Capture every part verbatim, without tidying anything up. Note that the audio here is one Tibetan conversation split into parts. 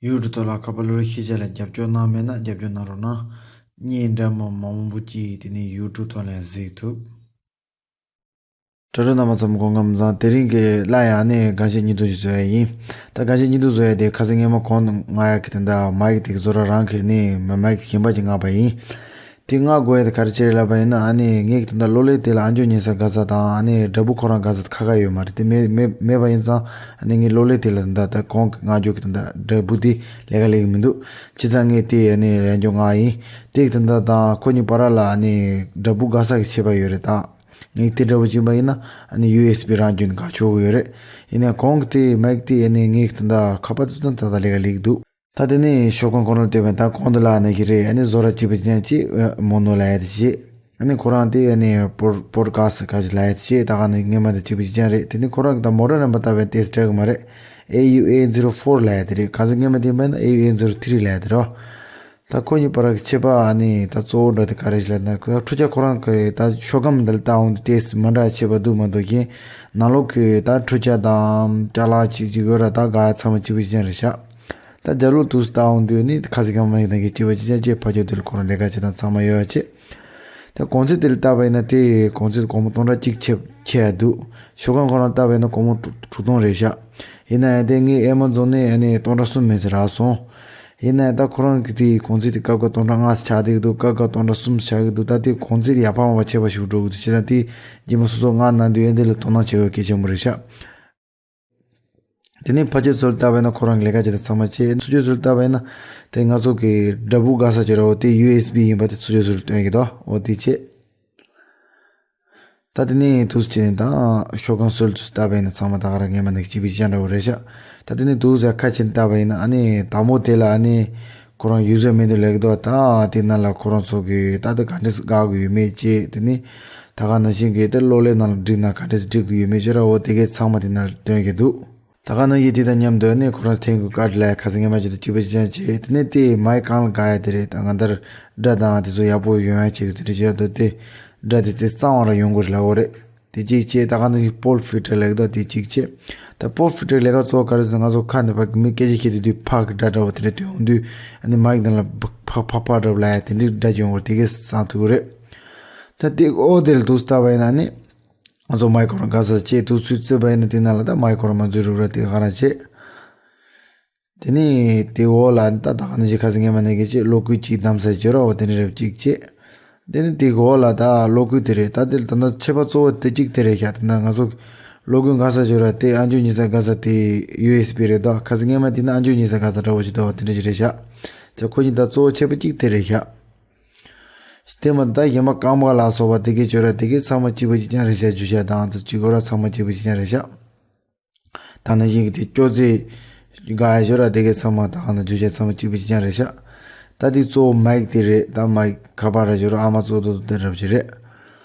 ཡུ་ཊུབ་ཐོག་ལ་ཁ་པར་གློག་ཀླད་ཤེས་བྱ་ལ་རྒྱབ་སྐྱོར་གནང་མེད་ན་རྒྱབ་སྐྱོར་གནང་རོགས་གནང་། བརྙན་འདྲ་མིན་མང་པོ་ཅིག་དེ་ནས་ཡུ་ཊུབ་ཐོག་ལ་གཟིགས་ཐུབ། དྲ་གྲོགས་རྣམ་པ་ཚོ་སྐུ་ཁམས་བཟང་། དེ་རིང་གི་ལ་ཡང་ནས་གང་ཤེས་སྙིང་སྡུག་ཞིག་བཟོ་ཡ་ཡིན། ད་གང་ཤེས་སྙིང་སྡུག་བཟོ་ཡ་དེ་ཁ་སང་སྔས་མ་གོང་ང་ཡ་གི་དེ་འདྲ་མ་ཡིག་དེ་གི་བཟོ་གྲྭ་རང་གི་ནས་མ་མ་ཡིག་གཞན་པ་ཅིག་མངགས་པ་ཡིན། དེ་མངགས་དགོས་ཡ་དེ་ག་རེ་བྱས་རེད་ལབ་པ་ཡིན་ན། ཨ་ནི་ངས་གི་དེ་འདྲ་གློག་ཀླད་དེ་ལ་ཨ་མཆོག་ཉན་ས་དགའ་ས་དང་ཨ་ནི་སྒྲ་འབུ་ཁོ་རང་དགའ་ས་དེ་ཁ་ཁ་ཡོད་མ་རེད། དེ་མེད་མེད་མེད་པ་ཡིན་ཙང་ཨ་ནི་ངས་གློག་ཀླད་དེ་ལ་དེ་འདྲ་ད་གོང་གི་མངགས་རྒྱུ་གི་དེ་འདྲ་སྒྲ་འབུ་དེ་ལས་ཀ་ལས་གི་མི་འདུག་བྱས་ཙང་ངས་དེ་ཨ་ནི་ཡང་བསྐྱར་མངགས་ཡིན། དེ་གི་དེ་འདྲ་དང་ཁོ་གཉིས་བར་ལ་ཨ་ནི་སྒྲ་འབུ་དགའ་ས་གི་ཁྱད་པར་ཡོད་རེད་ད། ངས་དེ་འདྲ་བོ་བྱིན་པ་ཡིན་ན་ཨ་ནི་ཡུ་ཨེས་བི་རང་རྒྱུན་ག་ཆོག་གི་ཡོད་རེད། ཡིན་ནའི་གོང་གི་དེ་མ་ཡིག་དེ་ཨ་ནི་ངས་དེ་འདྲ་ཁ་པར་དུ་ད་ད་ལས་ཀ་ལས་ཀྱི་འདུག་ད་དེ་ནས་ཤོག་ཁང་ཁོ་རང་ལ་བལྟས་པ་ཡིན་ན་ད་གོང་དུ་ལ་ཨ་ནི་གི་རེད། ཨ་ནི་བཟོ་གྲྭ་གཅིག་པ་ཅན་གཅིག་མོ་ནོ་ལ་ཡ་དེ་བྱས། ཨ་ནི་ཁོ་རང་དེ་ཨ་ནི་པོར་པོར་ཀ་སི་ག་ཅིག་ལ་ཡ་དེ་བྱས། ད་ག་ནི་སྔས་མ་དེ་གཅིག་པ་ཅན་རེད། དེ་ནི་ཁོ་རང་གི་ད་མོ་ཊ་རྣམ་པ་ལྟ་བའི་ཏེས་འདྲ་གི་མ་རེད། ཨེ་ཡུ་ཨེ་ཛི་རོ་ཕོར་ལ་ཡ་དེ་རེད། ག་ཚོད་སྔས་མ་དེ་ཡིན་པ་ཡིན་ན་ཨེ་ཡུ་ཨེ་ཛི་རོ་ཐི་རི་ལ་ཡ་དེ་རོ། ད་ཁོ་གཉིས་བར་གྱི་ཁྱད་པར་ཨ་ནི་ད་གཙོ་བོ་འདྲ་དེ་ག་རེ་ཞིག་ལབ་ན། ཁོ་འཕྲུལ་ཆས་ཁོ་རང་གི་ད་ཤོག་སྒམ་འདི་ལ་ལྟ་འོང་དུས་ཏེས་མི་འདྲ་ཆེ་བ་འདུག་མ་གཏོགས་ཀྱི་ནང་ལོགས་ཀྱི་ད་འཕྲུལ་ཆས་དང་ཅ་ལག་ཅིག་ཅིག་ཡོད་ར། ད་ག་ཚང་མ་གཅིག་པ་གཅིག་རྐྱང་རེད་ཤག་ད་རྒྱབ་ལོགས་དུས་ལྟ་འོང་དུས་ནི་ཁ་སི་ཀ་མ་ཡིན་ན་གི་གཅིག་པ་གཅིག་རྐྱང་བྱས། ཕ་ཆོས་དེ་ལ་ཁོ་རང་ལས་ཀ་བྱེད་སྟངས་ཚང་མ་ཡོད་ཅེ། ད་གོང་ཚད་དེ་ལ་བལྟས་པ་ཡིན་ན་དེ་གོང་ཚད་སྒོར་མོ་སྟོང་ཕྲག་གཅིག་ཆེ་ཆེ་ཡ་འདུག་ཤོག་སྒམ་ཁོ་རང་བལྟས་པ་ཡིན་ན་སྒོར་མོ་དྲུག་དྲུག་སྟོང་རེད་ཤག་ཡིན་ན་ཡང་དེ་ངས་ཨེ་མ་ཛོན་ནས་ཨ་ནི་སྟོང་ཕྲག་གསུམ་མེད་ཚེ་རག་སོང་། ཡིན་ན་ཡང་ད་ཁོ་རང་གི་དེའི་གོང་ཚད་དེ་སྐབས་འགའ་སྟོང་ཕྲག་ལྔ་ཆགས་བསྡད་ཀྱི་འདུག་སྐབས་འགའ་སྟོང་ཕྲག་གསུམ་ཆགས་ཀྱི་འདུག་ད་དེ་གོང་ཚད་ཡར་འཕར་མར་བ་ཆེ་བ་ཞིག་འགྲོ་གི་འདུག་བྱས་ཙང་དེ་རྗེས་མ་སོ་སོ་མངགས་གནང་དུས་ཨེ་འདི་ལ་དོ་སྣང་བྱེད་དགོས་གལ་ཆེན་པོ་རེད་ཤག་དེ་ནས་ཕ་ཆོས་ཚུལ་ལྟ་བས་ན་ཁོ་རང་གི་ལས་ཀ་བྱེད་སྟངས་ཚང་མ་བྱས། ཚུར་ཕྱོགས་ཚུལ་ལྟ་བས་ན་དེ་ང་ཚོ་གི་སྒྲ་འབུ་དགའ་ས་བྱེད་རོགས་དེ་ཡུ་ཨེས་བི་ཡིན་པ་དེ་ཚུར་ཕྱོགས་ཚུལ་སྟོན་གྱི་འདུག་འོ་དེ་བྱས། ད་དེ་ནས་དུས་ཆེན་དང་ཤོག་ཁང་སྲོལ་དུ་ལྟ་བས་ན་ཚང་མ་ད་ག་རང་ངེས་མ་ནས་གཅིག་པའི་ཅན་འདྲ་བོ་རེད་ཤག་ད་དེ་ནས་དུས་ཟ་ཁ་ཆེན་ལྟ་བས་ན་ཨ་ནི་དང་པོ་དེ་ལ་ཨ་ནི་ཁོ་རང་ཡུལ་ཟོས་མེད་དུ་ལེགས་དོ། ད་དེ་ནང་ལ་ཁོ་རང་ཚོ་གི་ད་དེ་ག་འདྲས་དགའ་གི་ཡོད་མེད་ཅེས། དེ་ནི་ད་ག་ནང་བཞིན་གི་དེ་གློག་ཀླད་ནང་ལ་བསྒྲིགས་ན་ག་འདྲས་བསྒྲིགས་གི་ཡོད་མེད་ཅེས་ར། འོ་དེ་གས་ཚང་མ་དེ་ནང་ལ་སྟོན་གི་འདུག་ད་ག་ནང་བཞིན་དེ་དང་མཉམ་དུ་ཨ་ནི་ཁོ་རང་ཐེངས་གི་ཀ་ཌི་ལ་ཁ་སང་ངེས་མ་ཅིག་ཏུ་གཅིག་པ་གཅིག་རྐྱང་བྱས། དེ་ནས་དེ་མའི་གང་ལ་དགའ་ཡ་དེ་རེད། ད་ང་ལྟར་སྒྲ་དང་དེ་ཚོ་ཡག་པོ་ཡོང་ཡ་ཆེད་དུ་དེ་འདྲ་བྱས་ཡོད་དོ། དེ་སྒྲ་དེ་ཚེ་གཙང་བ་ར་ཡོང་དགོས་རེད་ལབ་འོ་རེད། དེ་གཅིག་བྱས། ད་ག་ནང་བཞིན་པོལ་ཕིལ་ཊར་ལེགས་དོ་དེ་གཅིག་བྱས། ད་པོལ་ཕིལ་ཊར་ལས་ཀ་གཙོ་བོ་ག་རེ་ཟེར་ན་ང་ཚོ་ཁ་ནས་ཕ་གི་མི་སྐད་ཆ་བཤད་དུས་དུས་ཕ་གི་སྒྲ་འདྲ་བོ་དེ་འདྲ་ཐོན་འོང་དུས་ཨ་ནི་མའི་གི་ནང་ལ་ཕ་ཕ་ཕ་འདྲ་བོ་ལབ་ཡ་དེ་འདྲའི་སྒྲ་ཅིག་ཡོང་བར་དེ་གས་བཟང་ཐུག་གི་རེད། ད་དེ་ཨོ་དེ་ལ་དུས་ལྟ་བ་ཡིན་ན་ནི། ང་ཚོ་མའི་ཁོ་རང་དགའ་ས་བྱས་དུས་ཚོད་བརྩིས་པ་ཡིན་ན་དེ་ནང་ལ་ད་མའི་ཁོ་རང་མ་འཛུལ་རུག་ར་དེ་ག་རང་བྱས། དེ་ནས་དེ་འོག་ལ་ད་ད་ག་ནང་བཞིན་ཁ་སང་ངེས་མ་ནས་གི་ཅིག་གློག་སྐུད་ཅིག་བསྡམས་ས་བྱོས་ར། འོ་དེ་འདྲ་རབ་ཅིག་བྱས། དེ་ནས་དེ་འོག་ལ་ད་གློག་སྐུད་དེ་རེད། ད་དེ་ད་ནི་ཁྱད་པར་གཙོ་བོ་དེ་གཅིག་དེ་རེད་ཤག་དེ་ན་ང་ཚོ་གློག་སྐུད་འགག་ས་བྱོས་ར་དེ་ཨ་མཆོག་ཉན་ས་དགའ་ས་དེ་ཡུ་ཨེས་བི་རེད་དོ། ཁ་སང་ངེས་མ་དེ་ན་ཨ་མཆོག་ཉན་ས་དགའ་ས་འདྲ་བོ་ཞིག་འདུག་འོ་དེ་འདྲ་ཞིག་རེད་ཤག་དེ་ཁོ་གཉིས་ད་གཙོ་བོ་ཁྱད་པར་གཅིག་དེ་རེད་ཤག་དེ་མ་ད་གཞན་པ་རྐང་པ་ལ་སོགས་པ་དེ་གའི་བྱོས་ར་དེ་གའི་ཚང་མ་གཅིག་པ་གཅིག་རྐྱང་རེད་ཤག་རྒྱུ་ཆ་དང་དེ་གཅིག་གོ་ར་ཚང་མ་གཅིག་པ་གཅིག་རྐྱང་རེད་ཤག་ད་ནང་བཞིན་གྱི་དེ་སྐྱོ་ཚེ་དགའ་ཡ་བྱོས་ར་དེ་གའི་ཚང་མ་ད་ག་ན་རྒྱུ་ཆ་ཚང་མ་གཅིག་པ་གཅིག་རྐྱང་རེད་ཤག་ད་དེ་གཙོ་བོ་མའི་གི་དེ་རེད། ད་མའི་གི་ཁ་པར་ར་བྱོས་ར་ཨ་མ་གཙོ་བོ་དེ་རབ་ཅིག་རེད།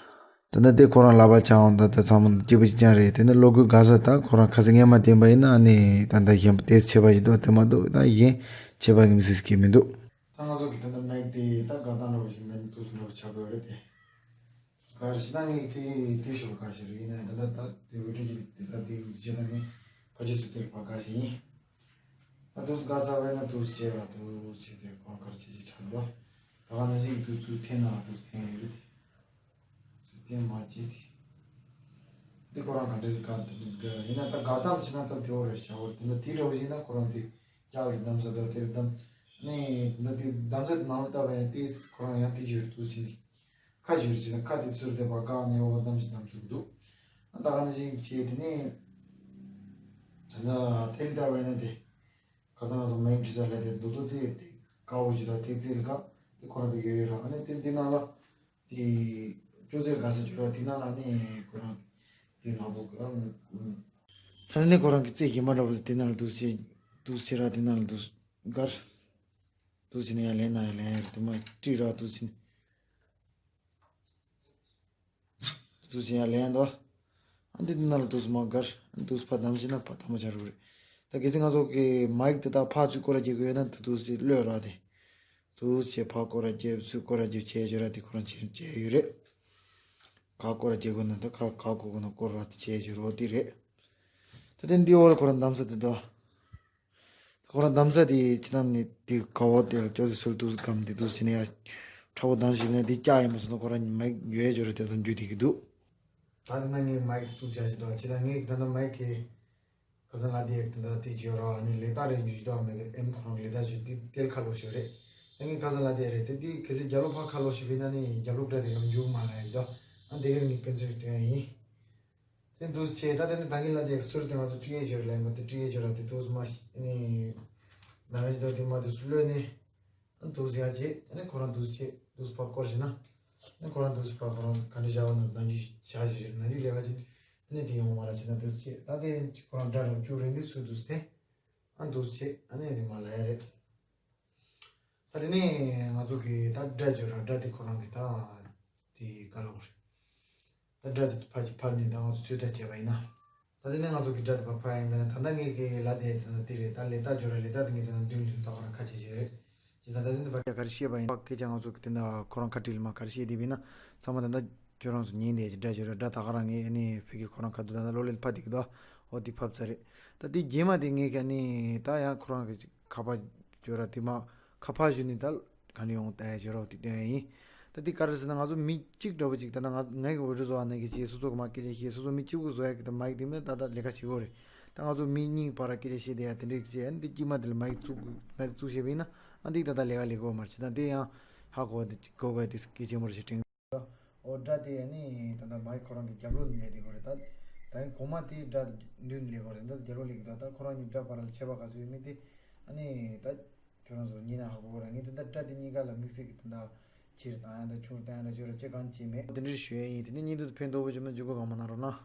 ད་ལྟ་དེ་ཁོ་རང་ལག་པ་འཆང་འོང་ད་ད་ཚང་མ་གཅིག་པ་གཅིག་རྐྱང་རེད། དེ་ནས་གློག་སྐུད་འགག་ས་ད་ཁོ་རང་ཁ་སང་ངེས་མ་བསྟན་པ་ཡིན་ན་ཨ་ནི་ད་ད་གཞན་པ་དེ་ཁྱད་པར་ཞིག་འདུག་དེ་མ་གཏོགས་ད་གཞན་ཁྱད་པར་གྱི་མི་སྲིད་ཀྱི་མི་འདུག་ད་ང་ཚོ་གི་ད་ལྟ་མའི་གི་དེ་ད་འགག་སྟངས་འདྲ་བོ་ཞིག་མེད་ན་དུས་སུ་འདྲ་བོ་ཆགས་དགོས་རེད་དེ། ག་རེ་ཞིག་ན་ངས་དེ་དེ་ཞོར་ག་ཞིག་རེད། ཡིན་ན་ད་ལྟ་ད་དེ་བོད་ཀྱི་དེ་ད་དེ་རུ་དེ་བྱེད་ན་ངས་ཕ་ཆེ་སུ་དེར་ཕ་ག་ཞིག་ཡིན། ད་དུས་ག་ཚ་བས་ན་དུས་བྱེད་ར་དུས་བྱེད་དེ་ཁོང་གར་བྱེད་ཅིག་ཆགས་འདུག་ད་ག་ནང་བཞིན་དུས་ཚུལ་འཐེན་ན་དུས་འཐེན་ཡོད་རེད་དེ། ཚུལ་འཐེན་མ་བྱེད་དེ། འདི་ཁོ་རང་ག་འདྲ་ཞིག་ག་འདྲ་ཡིན་ན་ད་ག་ད་ཞིག་ན་ད་དེ་འོ་རེད་བྱ་བར་དེ་འདྲ་དེ་འདྲ་བོ་ཞིག་ན་ཁོ་རང་དེ་སྐྱག་དེ་གདམ་ས་ད་དེར་གདམ། ནས་འདི་དེ་གདམ་ས་དེ་ནང་ལ་བལྟ་བས་ན་དེ་ཁོ་རང་ཡང་དེ་ཞིག་རེད་དུས་ཕྱིན། ཁ་ཞུ་རེ་བྱས་ན་ཁ་དེ་ཚུར་བསྡད་པ་བཀག་ནས་འོ་བ་གཏམ་ཞིག་གཏམ་ཐུབ་འདུག་ཨ་ད་ག་ནང་བཞིན་བྱས་དེ་ནས་ད་ཐལ་ལྟ་བས་ན་དེ་ཁ་སང་ང་ཚོ་མའི་འདྲི་ས་ལས་དེ་འདུག་འདུག་དེ་དེ་དཀའ་བོ་ཞིག་དང་དེ་རྩེ་ལ་དཀའ་དེ་ཁོ་རང་དེ་ཡོད་ཡོད་ར། ཨ་ནི་དེ་དེ་ནང་ལ་དེ་ཅོ་ཙེ་དགའ་ས་ཅོ་ར་དེ་ནང་ལ་ནི་ཁོ་རང་དེ་ང་བོ་ག་ད་ནི་ཁོ་རང་གི་རྩེ་གཞན་མ་འདྲ་བོ་དེ་ནང་ལ་འདུག་ཅེ་འདུག་ཅེ་ར་དེ་ནང་ལ་འདུག་གར་འདུག་ཅེ་ནི་ཡང་ལེན་ན་ཡང་ལེན་ཡ་རེད། དེ་མ་བཀྲིས་ར་འདུག་ཅེ་ནི། དུས་ཚོད་ཡང་ལེན་འདུག་ཨ་འདི་ནང་ལ་དུས་ཚོད་མ་དགར་ཨ་འདི་དུས་ཚོད་ཕར་བདམས་ཤེས་ན་ཕར་དམ་བཅའ་རུ་རེད། ད་གལ་སྲིད་ང་ཚོ་གི་མའིག་དེ་དག་ཕར་ཚུར་སྐོར་ར་རྒྱག་གི་ཡོད་ན་དུས་ཚོད་གློད་ར་དེ། དུས་ཚོད་ཕར་སྐོར་ར་རྒྱབ་ཚུར་སྐོར་ར་རྒྱབ་བྱས་བྱོས་ར་དེ་ཁོ་རང་བྱེད་བྱས་ཡོད་རེད། ག་སྐོར་ར་རྒྱག་དགོས་ན་ད་ག་ག་སྐོར་དགོས་ན་སྐོར་ར་དེ་བྱས་བྱོས་རོགས་དེ་རེད། ད་དེ་འདི་འོག་ལ་ཁོ་རང་བདམས་ས་དེ་འདུག་ཁོ་རང་གདམ་ས་དེ་ཅི་ནང་ནས་དེ་ག་བོ་དེ་ལ་ཅོ་ཙི་སུལ་དུས་སྒམ་དེ་དུས་ཕྱིན་ནས་ཡ་ཁྲ་བོ་གདམ་ཞིག་ནས་དེ་བཀྱག་ཡིན་པ་སོང་ན་ཁོ་རང་མེག་ཡོད་ཡོད་ཅོ་རེ་དེ་དང་རྒྱུ་དེ་གི་འདུག་ད་དེ་ན་ངས་མེག་བཙུགས་བྱ་ཞིག་འདུག་ཅི་ད་ངས་ད་ན་མེག་གི་ཁ་སང་ལ་དེ་ད་དེ་བརྗོད་རོགས་ཨ་ནི་ལེ་ཏ་རེ་འཇུ་ཞིག་འདུག་མེག་གི་ཨེམ་ཁོ་རང་ལེ་ཏ་ཞིག་དེ་དེལ་ཁ་ལོ་ཞིག་རེད། ད་ངས་ཁ་སང་ལ་དེ་རེད་དེ་དེ་གལ་སྲིད་རྒྱབ་ལོགས་ཕ་ཁ་ལོ་ཞིག་བས་ན་ནི་རྒྱབ་ལོགས་སྒྲ་དེ་ཡང་འཇུག་མ་ལ་ཡ་ཞིག་འདུག་ཨ་དེ་གི་ངས་དཔེ་མཚོན་སྟོན་ཡ་ཡིན། དེ་འདུག་ཅེས་ད་དེ་ནི་ད་གིན་ལ་དེ་ཟུར་དེ་ང་ཚོ་ཀྲི་ཨེ་ཇོར་ལ་ཡིན་པ་དེ་ཀྲི་ཨེ་ཇོར་ལ་དེ་དུས་མ་ཤི་ནི། ན་རེ་ཇི་དོ་དེ་མ་དེ་སུ་ལོས་ནི། ཨ་འདུག་ཟེར་ཡ་ཅེ་ཨ་ནི་ཁོ་རང་འདུག་ཅེ་འདུག་ཕ་སྐོར་ཞིག་ན། ཨ་ཁོ་རང་འདུག་ཕ་ཁོ་རང་ག་འདྲ་བྱ་བ་ན་ནམ་རྒྱུན་བྱ་ཞིག་ཞིག་ནམ་རྒྱུན་ལས་ཀ་ཅིག་ཨ་ནི་དེ་ཡོང་བ་ར་ཅེ་ན་འདུག་ཅེ་ད་དེ་ཁོ་རང་འདྲ་རང་བཅུག་རེད་འདི་སུ་འདུག་སྟེ། ཨ་འདུག་ཅེ་ཨ་ནི་དེ་མ་ལ་ཡ་རེད། ད་དེ་ནས་ང་ཚོ་གི་ད་སྒྲ་བརྗོད་ར་སྒྲ་དེ་ཁོ་རང་གི་ད་དེ་ག་ལ་གོ་རེད། ད་སྒྲ་དེ་ཕར་གྱི་ཕར་ནས་ད་ང་ཚོ་ཚོད་ལྟ་བྱས་པ་ཡིན་ན། ད་དེ་ནས་ང་ཚོ་གི་སྒྲ་དེ་ཕར་ཕར་ཡིན་ན་ད་ལྟ་ངས་གི་ལ་དེ་ད་དེ་རེད་ད་ལེ་ད་སྦྱོར་ར་ལེ་ད་དེ་ངས་ད་མདུན་ལ་ད་ཁོ་རང་ཁ་ཆེ་ཆེ་རེད། ཅི་ད་ད་དེ་ནས་ཕར་ག་རེ་བཤད་པ་ཡིན་ན་སྐད་ཆ་ང་ཚོ་གི་དེ་འདྲ་ཁོ་རང་ཁ་བྲིས་ལ་མ་ག་རེ་བཤད་དེ་བས་ན་ཚང་མ་ད་ལྟ་ཁྱོད་རང་ཚོ་ཉན་དེ་ཅི་སྒྲ་བརྗོད་ར་སྒྲ་ད་ག་རང་ངས་ཨ་ནི་ཕ་གི་ཁོ་རང་ཁ་ཐུག་ད་ལྟ་ལོ་ལེ་ཕ་དེ་གི་ད་འོ་དེ་ཕབ་ཚར་རེད། ད་དེ་རྗེས་མ་དེ་ངས་ག་ནི་ད་ཡང་ཁོ་རང་གི་ཁ་པར་བརྗོད་ར་དེ་མ་ཁ་ཕར་ཞུ་ནི་ད་ག་ནས་ཡོང་ད་ཡ་བརྗོད་རོགས་དེ་སྟོན་ཡ་ཡིན། ད་དེ་ག་རེ་ཟེར་ན་ང་ཚོ་མི་གཅིག་འདྲ་བོ་ཅིག་ད་ནང་ང་ངའི་གི་འོས་སྦྱོར་བཟོ་བ་ནང་གི་ཅིག་སོ་སོ་གི་མ་སྐད་ཆ་བཤད་སོ་སོ་མི་གཅིག་པུ་བཟོ་ཡ་གི་ད་མ་གི་དེ་མིན་ད་ད་ལས་ཀ་བྱེད་དགོས་རེད། ད་ང་ཚོ་མི་གཉིས་བར་སྐད་ཆ་བཤད་དེ་ཡ་དེ་འདྲའི་སྐད་ཆ་ཡ་འདི་དཀྱིལ་མ་དེ་ལ་མ་གི་བཙུགས་མ་གི་བཙུགས་བཤད་པ་ཡིན་ན་ཨ་འདི་ད་ད་ལས་ཀ་ལས་དགོས་མ་རེད་ཅི་ད་དེ་ཡང་ཧ་གོ་བ་དེ་གོ་དགོས་ཡ་དེ་སྐད་ཆེན་པོ་རེད་ཞེས་དྲན། ཨོ་སྒྲ་དེ་ཡ་ནི་ད་ད་མ་གི་ཁོ་རང་གི་རྒྱབ་ལོགས་ནས་ལས་དེ་གོ་རེད་ད། ད་གོང་མ་དེ་སྒྲ་མདུན་ནས་ལས་གོ་རེད་ད་རྒྱབ་ལོགས་ལས་གི་ད་ད་ཁོ་རང་གཉིས་སྒྲ་བར་ལ་ཁྱད་པར་ག་ཚོད་ཡོད་མེད་དེ་ཨ་ནི་ད། ཁྱོད་རང་ཚོ་ཉིན་ན་ཧ་གོ་ར་ངས་དེ་འདྲ་སྒྲ་དེ་གཉིས་ཀ་ལ་དམིགས་བསལ་གྱི་དེ་འདྲ་ཆེར་བཏང་ཡང་འདྲ་ཆུང་རུ་བཏང་ཡང་འདྲ་བརྗོད་ར་ཅི་གང་བྱས་མེད། དེ་འདྲ་ཞུ་ཡ་ཡིན། དེ་ནས་བརྙན་ཐུང་དེ་ཕན་ཐོགས་པོ་བྱུང་ན་འཇུག་སྒོ་གང་མ་གནང་རོགས་གནང་།